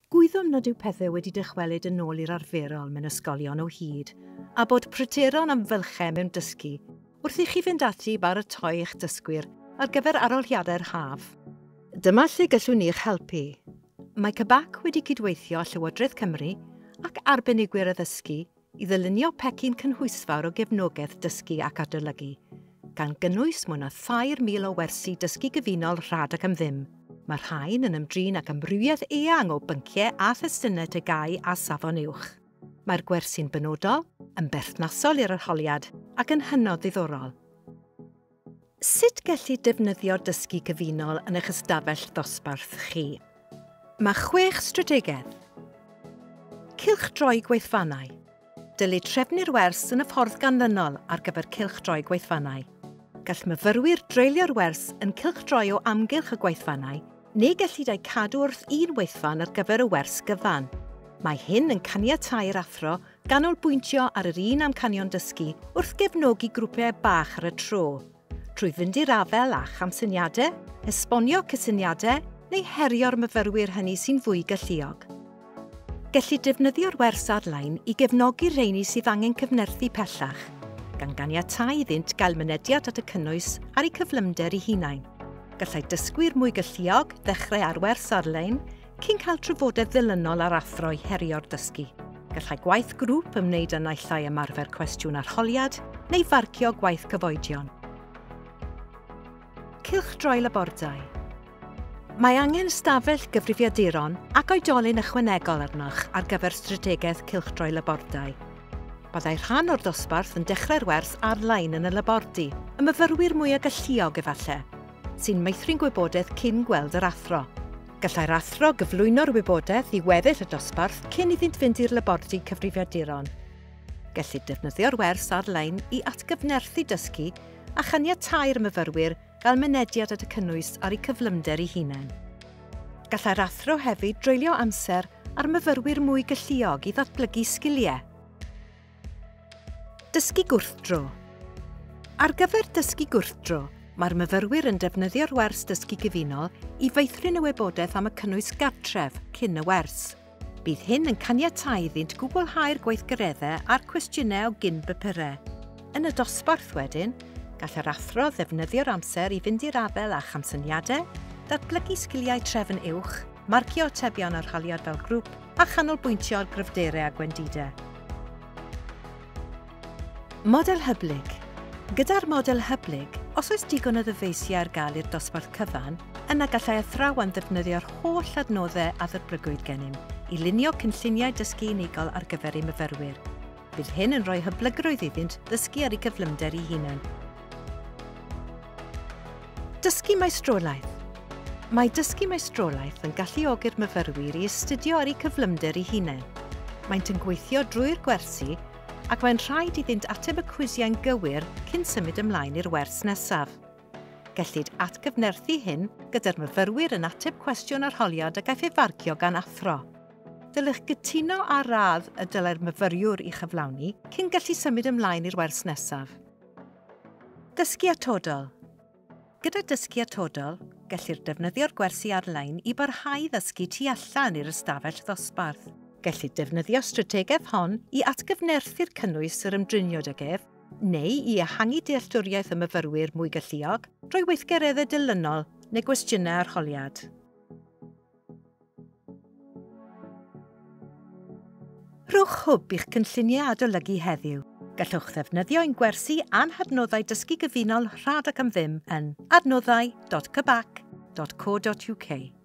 Gwyddom nad yw pethau wedi dychwelyd yn ôl i'r arferol mewn ysgolion o hyd, a bod pryderon am fylchau mewn dysgu wrth i chi fynd ati i baratoi eich dysgwyr ar gyfer arholiadau'r haf. Dyma lle gallwn ni eich helpu. Mae CBAC wedi cydweithio â Llywodraeth Cymru ac arbenigwyr addysgu i ddylunio pecyn cynhwysfawr o gefnogaeth dysgu ac adolygu, gan gynnwys mwy na 3,000 o wersi dysgu gyfunol rhad ac am ddim. Mae'r rhain yn ymdrin ag amrywiaeth eang o bynciau a thestunau TGAU a safon uwch. Mae'r gwersi'n benodol, yn berthnasol i'r arholiad ac yn hynod ddiddorol. Sut gellir defnyddio dysgu cyfunol yn eich ystafell ddosbarth chi? Mae 6 strategaeth. Cylchdroi gweithfannau. Dylid trefnu'r wers yn y ffordd ganlynol ar gyfer cylchdroi gweithfannau. Gall myfyrwyr dreulio'r wers yn cylchdroi o amgylch y gweithfannau, neu gellid eu cadw wrth un weithfan ar gyfer y wers gyfan. Mae hyn yn caniatáu'r athro ganolbwyntio ar yr un amcanion dysgu wrth gefnogi grwpiau bach ar y tro, trwy fynd i'r afael â chamsyniadau, esbonio cysyniadau neu herio'r myfyrwyr hynny sy'n fwy galluog. Gellir defnyddio'r wers ar-lein i gefnogi'r rheini sydd angen cyfnerthu pellach, gan ganiatáu iddynt gael mynediad at y cynnwys ar eu cyflymder eu hunain. Gallai dysgwyr mwy galluog ddechrau ar wers ar-lein cyn cael trafodaeth ddilynol â'r athro i herio'r dysgu. Gallai gwaith grŵp ymwneud â naill ai ymarfer cwestiwn arholiad neu farcio gwaith cyfoedion. Cylchdroi labordai. Mae angen ystafell gyfrifiaduron ac oedolyn ychwanegol arnoch ar gyfer strategaeth cylchdroi labordai. Byddai rhan o'r dosbarth yn dechrau'r wers ar-lein yn y labordy, y myfyrwyr mwyaf galluog efallai, sy'n meithrin gwybodaeth cyn gweld yr athro. Gallai'r athro gyflwyno'r wybodaeth i weddill y dosbarth cyn iddynt fynd i'r labordy cyfrifiaduron. Gellid defnyddio'r wers ar-lein i atgyfnerthu dysgu a chaniatáu'r myfyrwyr gael mynediad at y cynnwys ar eu cyflymder eu hunain. Gallai'r athro hefyd dreulio amser ar myfyrwyr mwy galluog i ddatblygu sgiliau. Dysgu gwrthdro. Ar gyfer dysgu gwrthdro, mae'r myfyrwyr yn defnyddio'r wers dysgu gyfunol i feithrin y wybodaeth am y cynnwys gartref cyn y wers. Bydd hyn yn caniatáu iddynt gwblhau'r gweithgareddau a'r cwestiynau o gyn bapurau. Yn y dosbarth wedyn, gall yr athro ddefnyddio'r amser i fynd i'r afael â chamsyniadau, datblygu sgiliau trefn uwch, marcio atebion arholiad fel grŵp a chanolbwyntio ar gryfderau a gwendidau. Model hyblyg. Gyda'r model hyblyg, os oes digon o ddyfeisiau ar gael i'r dosbarth cyfan, yna gallai athrawon ddefnyddio'r holl adnoddau a ddatblygwyd gennym i lunio cynlluniau dysgu unigol ar gyfer eu myfyrwyr. Bydd hyn yn rhoi hyblygrwydd iddynt ddysgu ar eu cyflymder eu hunain. Dysgu maestrolaeth. Mae dysgu maestrolaeth yn galluogi'r myfyrwyr i astudio ar eu cyflymder eu hunain. Maent yn gweithio drwy'r gwersi ac mae'n rhaid iddynt ateb y cwisiau'n gywir cyn symud ymlaen i'r wers nesaf. Gellid atgyfnerthu hyn gyda'r myfyrwyr yn ateb cwestiwn arholiad a gaiff ei farcio gan athro. Dylech gytuno ar radd y dylai'r myfyriwr ei chyflawni cyn gallu symud ymlaen i'r wers nesaf. Dysgu atodol. Gyda dysgu atodol, gellir defnyddio'r gwersi ar-lein i barhau i ddysgu tu allan i'r ystafell ddosbarth. Gellid defnyddio strategaeth hon i atgyfnerthu'r cynnwys yr ymdriniwyd ag ef, neu i ehangu dealltwriaeth y myfyrwyr mwy galluog drwy weithgareddau dilynol neu gwestiynau arholiad. Rhowch hwb i'ch cynlluniau adolygu heddiw. Gallwch ddefnyddio ein gwersi a'n hadnoddau dysgu gyfunol rhad ac am ddim yn adnoddau.cbac.co.uk.